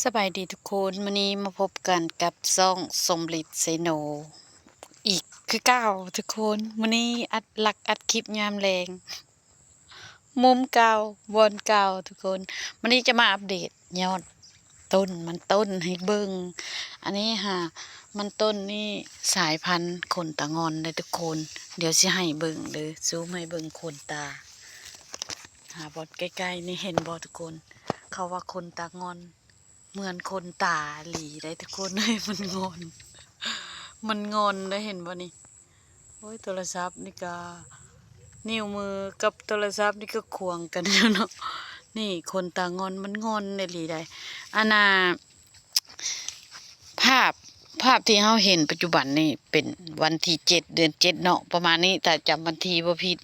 ສະບາຍດີທຸກຄົນ, ມື້ນີ້ມາພົບກັນກັບຊ່ອງສົມລິດເຊໂນອີກຄືເກົ່າທຸກຄົນ. ມື້ນີ້ອັດ ລັກອັດຄລິບຍາມແລງ ມຸມເກົ່າ ບ່ອນເກົ່າທຸກຄົນ. ມື້ນີ້ຈະມາອັບເດດຍອດຕົ້ນມັນຕົ້ນໃຫ້ເບິ່ງ. ອັນນີ້ຫາ ມັນຕົ້ນນີ້ສາຍພັນຂົນຕາງ່ອນເດີທຸກຄົນ. ດຽວຊິໃຫ້ເບິ່ງເດີ, ຊູມໃຫ້ເບິ່ງຂົນຕາ. ຫາບ່ອນໃກ້ໆນີ້ ເຫັນບໍ່ທຸກຄົນ? ເຂົາວ່າຂົນຕາງ່ອນ ເໝືອນຂົນຕາອີ່ຫຼີໄດ໋ທຸກຄົນເອີຍ. ມັນງ່ອນ ມັນງ່ອນໄດ໋ ເຫັນບໍ່ນີ້? ໂອ້ຍ ໂທລະສັບນີ້ກະ ນິ້ວມືກັບໂທລະສັບນີ້ກະຂວາງກັນຢູ່ເນາະ. ນີ້ຂົນຕາງ່ອນ ມັນງ່ອນອີ່ຫຼີໄດ໋. ອັນນ່າ ພາບ ພາບທີ່ເຮົາເຫັນປັດຈຸບັນນີ້ເປັນວັນທີເຈັດ ເດືອນເຈັດເນາະ ປະມານນີ້ ຖ້າຈຳວັນທີບໍ່ຜິດ.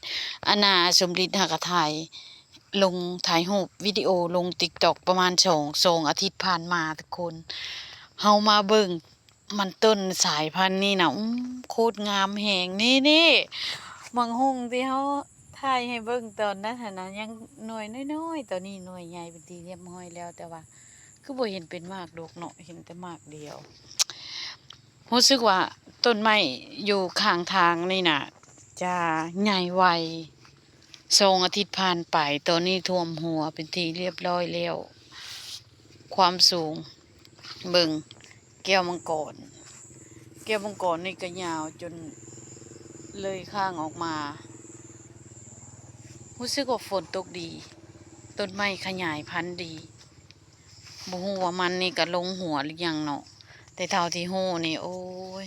ອັນນ່າ ສົມລິດຫາກະຖ່າຍ ລົງ ຖ່າຍຮູບວິດີໂອລົງຕິກຕັອກປະມານສອງ ສອງອາທິດຜ່ານມາທຸກຄົນ. ເຮົາມາເບິ່ງມັນຕົ້ນສາຍພັນນີ້ນະ ອືມ ໂຄດງາມແຮງ. ນີ້ໆ ໝາກຫຸ່ງທີ່ເຮົາຖ່າຍໃຫ້ເບິ່ງຕອນນັ້ນຫັ້ນນະ ຍັງໜ່ວຍນ້ອຍໆ, ຕອນນີ້ໜ່ວຍໃຫຍ່ເປັນທີ່ຮຽບຮ້ອຍແລ້ວ, ແຕ່ວ່າຄືບໍ່ເຫັນເປັນໝາກດົກເນາະ, ເຫັນແຕ່ໝາກດຽວ. ຮູ້ສຶກວ່າຕົ້ນໄມ້ຢູ່ຂ້າງທາງນີ້ນະ ຈະໃຫຍ່ໄວ. ສອງອາທິດຜ່ານໄປ, ຕອນນີ້ຖ້ວມຫົວເປັນທີ່ຮຽບຮ້ອຍແລ້ວ. ຄວາມສູງ ເບິ່ງ ແກ້ວມັງກອນ, ແກ້ວມັງກອນນີ້ກະຍາວຈົນເລີຍຂ້າງອອກມາ. ຮູ້ສຶກວ່າຝົນຕົກດີ, ຕົ້ນໄມ້ຂະຫຍາຍພັນດີ. ບໍ່ຮູ້ວ່າມັນນີ້ກະລົງຫົວຫຼືຍັງເນາະ, ແຕ່ເທົ່າທີ່ຮູ້ນີ້ ໂອ້ຍ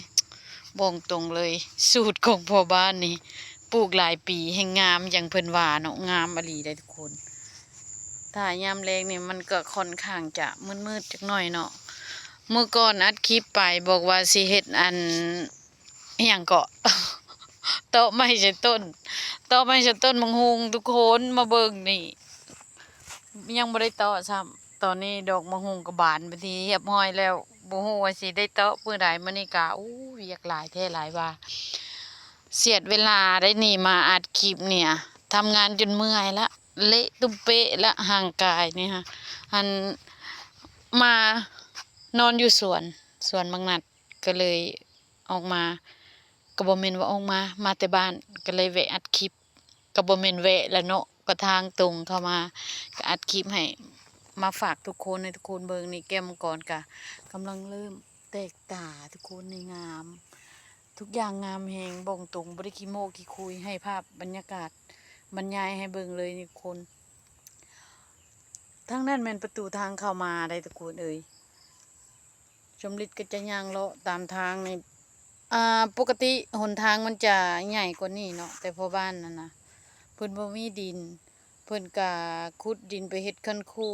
ບອກຕົງເລີຍ ສູດຂອງພໍ່ບ້ານນີ້ ປູກຫຼາຍປີແຮ່ງງາມ ຫຍັງເພິ່ນວ່າເນາະ, ງາມອີ່ຫຼີໄດ໋ທຸກຄົນ. ຖ້າຍາມແລງນີ້ມັນກະຂ້ອນຂ້າງຈະມືດໆຈັກໜ້ອຍເນາະ. ມື້ກ່ອນອັດຄລິບໄປ ບອກວ່າຊິເຮັດອັນ ອີ່ຫຍັງເກາະ ເຕາະໄມ້ໃສ່ຕົ້ນ ເຕາະໄມ້ໃສ່ຕົ້ນໝາກຫຸ່ງທຸກຄົນ. ມາເບິ່ງນີ້ ຍັງບໍ່ໄດ້ເຕາະຊ້ຳ. ຕອນນີ້ດອກໝາກຫຸ່ງກະບານເປັນທີ່ຮຽບຮ້ອຍແລ້ວ, ບໍ່ຮູ້ວ່າຊິໄດ້ເຕາະມື້ໃດ. ມື້ນີ້ກະ ໂອ້ ວຽກຫຼາຍແທ້ຫຼາຍວ່າ ສຽດເວລາໄດ໋ນີ້ ມາອັດຄລິບນີ້ ທຳງານຈົນເມື່ອຍລະ ເລະຕຸ້ມເປະລະ ຮ່າງກາຍນີ້ຫະ. ອັນ ມານອນຢູ່ສວນ ສວນບັກນັດ ກະເລີຍ ອອກມາ ກະບໍ່ແມ່ນວ່າອອກມາ ມາແຕ່ບ້ານ ກະເລີຍແວະອັດຄລິບ. ກະບໍ່ແມ່ນແວະລະເນາະ ກະທາງຕົງເຂົ້າມາ ກະອັດຄລິບໃຫ້ ມາຝາກທຸກຄົນ ໃຫ້ທຸກຄົນເບິ່ງ. ນີ້ແກ້ວມັງກອນກະກຳລັງເລີ່ມແຕກຕາທຸກຄົນ. ນີ້ງາມ ທຸກຢ່າງງາມແຮງ ບອກຕົງ ບໍ່ໄດ້ຂີ້ໂມ້ຂີ້ຄຸຍ ໃຫ້ພາບບັນຍາກາດບັນຍາຍໃຫ້ເບິ່ງເລີຍນີ້ທຸກຄົນ. ທາງນັ້ນແມ່ນປະຕູທາງເຂົ້າມາໄດ໋ທຸກຄົນເອີຍ. ສົມລິດກະຈະຍ່າງເລາະຕາມທາງນີ້ ອ່າ ປົກກະຕິຫົນທາງມັນຈະໃຫຍ່ກວ່ານີ້ເນາະ, ແຕ່ພໍ່ບ້ານຫັ້ນນະ ເພິ່ນບໍ່ມີດິນ ເພິ່ນກະຂຸດດິນໄປເຮັດຄັນຄູ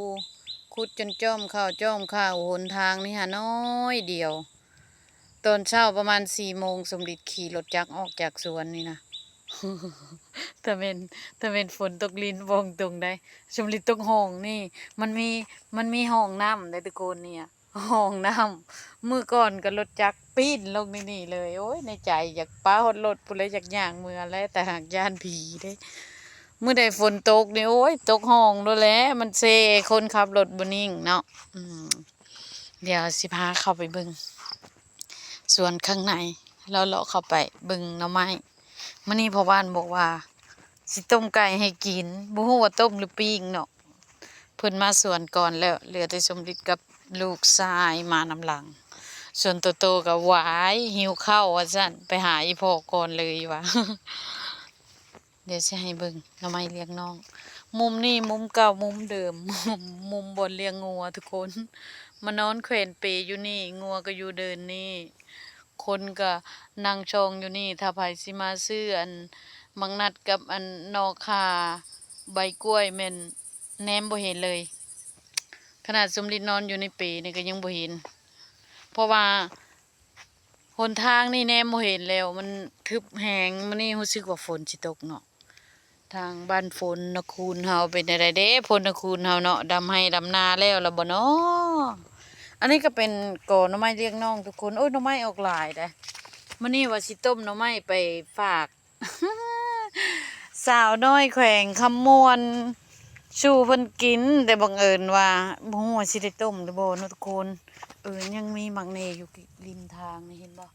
ຂຸດຈົນຈ້ອມເຂົ້າ ຈ້ອມເຂົ້າ. ຫົນທາງນີ້ຫານ້ອຍດຽວ. ຕອນເຊົ້າປະມານສີ່ໂມງ ສົມລິດຂີ່ລົດຈັກອອກຈາກສວນນີ້ນະ ຖ້າແມ່ນ ຖ້າແມ່ນຝົນຕົກລິນ ບອກຕົງໄດ໋ ສົມລິດຕົກຮ່ອງນີ້ ມັນມີ ມັນມີຮ່ອງນ້ຳໄດ໋ທຸກຄົນ. ນີ້ ຮ່ອງນ້ຳ ມື້ກ່ອນກະລົດຈັກປີ້ນລົງໃນນີ້ເລີຍ. ໂອ້ຍ ໃນໃຈຢາກປະຮອດລົດພຸ້ນແຫຼະ ຢາກຍ່າງເມືອແຫຼະ ແຕ່ຫາກຢ້ານຜີເດ້. ມື້ໃດຝົນຕົກນີ້ ໂອ້ຍ ຕົກຮ່ອງໂລດແຫຼະ ມັນເຊ ຄົນຂັບລົດບໍ່ນິ່ງເນາະ. ອືມ ດຽວຊິພາເຂົ້າໄປເບິ່ງສວນຂ້າງໃນ ເລາະໆເຂົ້າໄປເບິ່ງໜໍ່ໄມ້. ມື້ນີ້ພໍ່ບ້ານບອກວ່າຊິຕົ້ມໄກ່ໃຫ້ກິນ ບໍ່ຮູ້ວ່າຕົ້ມຫຼືປີ້ງເນາະ. ເພິ່ນມາສວນກ່ອນແລ້ວ ເຫຼືອແຕ່ສົມລິດກັບລູກຊາຍມານຳຫຼັງ. ສ່ວນໂຕໂຕກະຫວາຍ ຫິວເຂົ້າວ່າຊັ້ນ ໄປຫາອີ່ພໍ່ກ່ອນເລີຍວ່າ. ດຽວຊິໃຫ້ເບິ່ງໜໍ່ໄມ້ລຽງນ້ອງ. ມຸມນີ້ມຸມເກົ່າມຸມເດີມ ມຸມ ມຸມບ່ອນລ້ຽງງົວທຸກຄົນ. ມານອນແຂວນເປຢູ່ນີ້ ງົວກະຢູ່ເດີ່ນນີ້. ຄົນກະນັ່ງຊ່ອງຢູ່ນີ້. ຖ້າໃຜຊິມາຊື້ອັນໝາກນັດກັບອັນໜໍ່ຂ່າ ໃບກ້ວຍ ແມ່ນແນມບໍ່ເຫັນເລີຍ. ຂະໜາດສົມລິດນອນຢູ່ໃນເປນີ້ກະຍັງບໍ່ເຫັນ ເພາະວ່າ ຫົນທາງນີ້ແນມບໍ່ເຫັນແລ້ວ ມັນທຶບແຮງ. ມື້ນີ້ຮູ້ສຶກວ່າຝົນຊິຕົກເນາະ. ທາງບ້ານໂພນນະຄູນເຮົາເປັນຈັ່ງໃດເດ້? ໂພນນະຄູນເຮົາເນາະ ດຳໄຮ່ດຳນາແລ້ວລະບໍ່ນໍ? ອັນນີ້ກະເປັນກໍໜໍ່ໄມ້ລຽງນ້ອງທຸກຄົນ. ໂອ້ຍ ໜໍ່ໄມ້ອອກຫຼາຍເດ້. ມື້ນີ້ວ່າຊິຕົ້ມໜໍ່ໄມ້ໄປຝາກ ສາວນ້ອຍແຂວງຄຳມ່ວນ ສູ່ເພິ່ນກິນ ແຕ່ບັງເອີນວ່າບໍ່ຮູ້ວ່າຊິໄດ້ຕົ້ມຫຼືບໍ່ເນາະທຸກຄົນ. ເອີ ຍັງມີໝາກເໜ່ຢູ່ລິມທາງນີ້ ເຫັນບໍ່?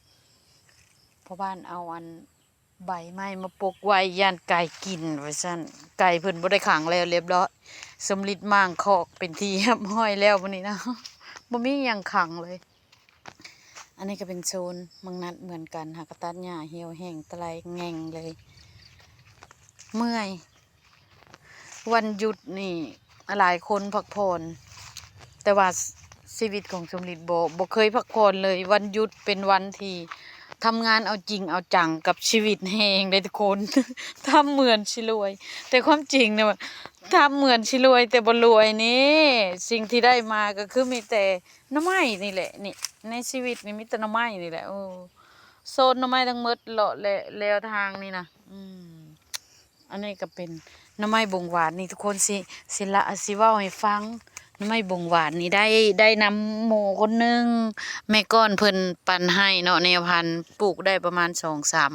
ພໍ່ບ້ານເອົາອັນໃບໄມ້ມາປົກໄວ້ ຢ້ານໄກ່ກິນວ່າຊັ້ນ. ໄກ່ເພິ່ນບໍ່ໄດ້ຂັງແລ້ວ ລຽບຮ້ອຍ, ສົມລິດມ້າງຄອກເປັນທີ່ຮຽບຮ້ອຍແລ້ວມື້ນີ້ນະ, ບໍ່ມີຫຍັງຂັງເລີຍ. ອັນນີ້ກໍເປັນໂຊນໝາກນັດເໝືອນກັນ, ຫາກະຕັດຫຍ້າຫ່ຽວແຫ້ງຕະໄລແງ່ງເລີຍ. ເມື່ອຍ ວັນຢຸດນີ້ຫຼາຍຄົນພັກຜ່ອນ, ແຕ່ວ່າ ຊີວິດຂອງສົມລິດບໍ່ ບໍ່ເຄີຍພັກຜ່ອນເລີຍ. ວັນຢຸດເປັນວັນທີ່ທຳງານເອົາຈິງເອົາຈັງກັບຊີວິດແຮງເດ້ທຸກຄົນ. ທຳເໝືອນຊິລວຍ ແຕ່ຄວາມຈິງນະ ທຳເໝືອນຊິລວຍແຕ່ບໍ່ລວຍນີ້. ສິ່ງທີ່ໄດ້ມາກໍຄືມີແຕ່ໜໍ່ໄມ້ນີ້ແຫຼະ. ນີ້ ໃນຊີວິດນີ້ມີແຕ່ໜໍ່ໄມ້ນີ້ແຫຼະ. ໂອ້ ໂຊນໜໍ່ໄມ້ທັງໝົດເລາະແລະແລວທາງນີ້ນະ. ອືມ ອັນນີ້ກໍເປັນໜໍ່ໄມ້ບົງຫວານນີ້ທຸກຄົນ. ຊິ ຊິລະ ຊິເວົ້າໃຫ້ຟັງ, ໜໍ່ໄມ້ບົງຫວານນີ້ໄດ້ ໄດ້ນຳໝູ່ຄົນໜຶ່ງ, ແມ່ກ້ອນເພິ່ນປັນໃຫ້ເນາະ ແນວພັນ, ປູກໄດ້ປະມານສອງສາມ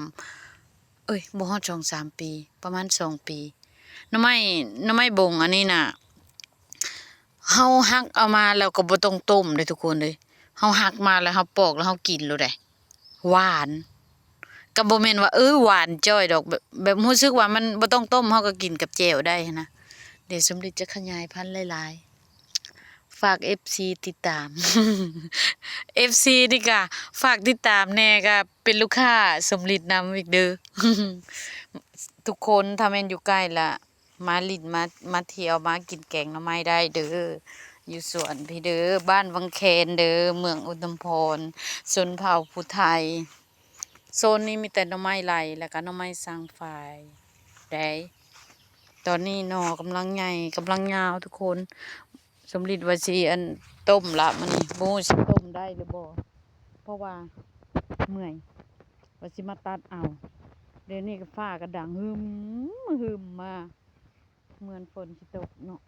ເອີຍ ບໍ່ຮອດສອງສາມປີ ປະມານສອງປີ. ໜໍ່ໄມ້ ໜໍ່ໄມ້ບົງອັນນີ້ນະ ເຮົາຫັກເອົາມາແລ້ວກໍບໍ່ຕ້ອງຕົ້ມເດ້ທຸກຄົນເດ້, ເຮົາຫັກມາແລ້ວເຮົາປອກແລ້ວເຮົາກິນໂລດເດ້. ຫວານ ກໍບໍ່ແມ່ນວ່າ ເອີ ຫວານຈ້ອຍດອກ, ແບບ ແບບຮູ້ສຶກວ່າມັນບໍ່ຕ້ອງຕົ້ມ ເຮົາກໍກິນກັບແຈ່ວໄດ້ຫັ້ນນະ. ດຽວສົມລິດຈະຂະຫຍາຍພັນຫຼາຍໆ, ຝາກເອັຟຊີຕິດຕາມ. ເອັຟຊີນີ້ກະຝາກຕິດຕາມແດ່, ກະເປັນລູກຄ້າສົມລິດນຳອີກເດີ້ ທຸກຄົນ. ຖ້າແມ່ນຢູ່ໃກ້ລະ ມາຫຼິ້ນ ມາ ມາທ່ຽວ ມາກິນແກງໜໍ່ໄມ້ໄດ້ເດີ້ ຢູ່ສວນພີ້ເດີ້, ບ້ານວັງແຄນເດີ້ ເມືອງອຸດົມພອນ, ຊົນເຜົ່າຜູ້ໄທ. ໂຊນນີ້ມີແຕ່ໜໍ່ໄມ້ໄລ່ ແລ້ວກະໜໍ່ໄມ້ສັງຝາຍໄດ໋. ຕອນນີ້ໜໍ່ກຳລັງໃຫຍ່ ກຳລັງຍາວທຸກຄົນ. ສົມລິດວ່າຊິ ອັນ ຕົ້ມລະມື້ນີ້, ບໍ່ຮູ້ຊິຕົ້ມໄດ້ຫຼືບໍ່ ເພາະວ່າເມື່ອຍ. ວ່າຊິມາຕັດເອົາ. ດຽວນີ້ກໍຟ້າກໍດັງຮຶມຮຶມມາ ເໝືອນຝົນຊິຕົກເນາະ.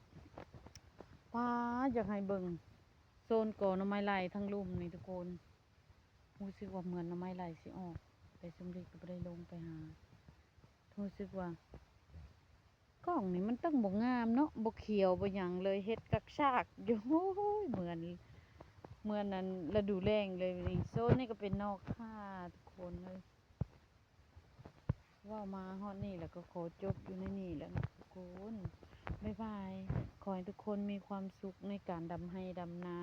ປ້າ ຢາກໃຫ້ເບິ່ງໂຊນກໍໜໍ່ໄມ້ໄລ່ທາງລຸ່ມນີ້ທຸກຄົນ. ຮູ້ສຶກວ່າເໝືອນໜໍ່ໄມ້ໄລ່ຊິອອກ, ແຕ່ສົມລິດກໍບໍ່ໄດ້ລົງໄປຫາ. ຮູ້ສຶກວ່າ ກ້ອງນີ້ມັນຕັ້ງບໍ່ງາມເນາະ, ບໍ່ຂຽວບໍ່ຫຍັງເລີຍ, ເຫັດກັກຊາກຢູ່. ໂອ້ຍ ເໝືອນ ເໝືອນອັນລະດູແລ້ງເລີຍນີ້. ໂຊນນີ້ກໍເປັນນອກຂ່າທຸກຄົນເອີຍ. ເວົ້າມາຮອດນີ້ແລ້ວກໍຂໍຈົບຢູ່ໃນນີ້ແຫຼະທຸກຄົນ. ບາຍບາຍ. ຂໍໃຫ້ທຸກຄົນມີຄວາມສຸກໃນການດຳໄຮ່ດຳນາ.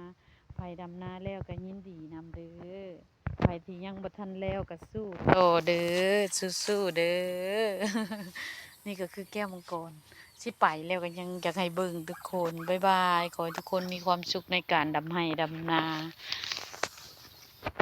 ໃຜດຳນາແລ້ວກໍຍິນດີນຳເດີ້. ໃຜທີ່ຍັງບໍ່ທັນແລ້ວກໍສູ້ຕໍ່ເດີ້, ສູ້ໆເດີ້. ນີ້ກໍຄືແກ້ວມັງກອນ ຊິໄປແລ້ວກໍຍັງຢາກໃຫ້ເບິ່ງທຸກຄົນ. ບາຍບາຍ. ຂໍໃຫ້ທຸກຄົນມີຄວາມສຸກໃນການດຳໄຮ່ດຳນາ.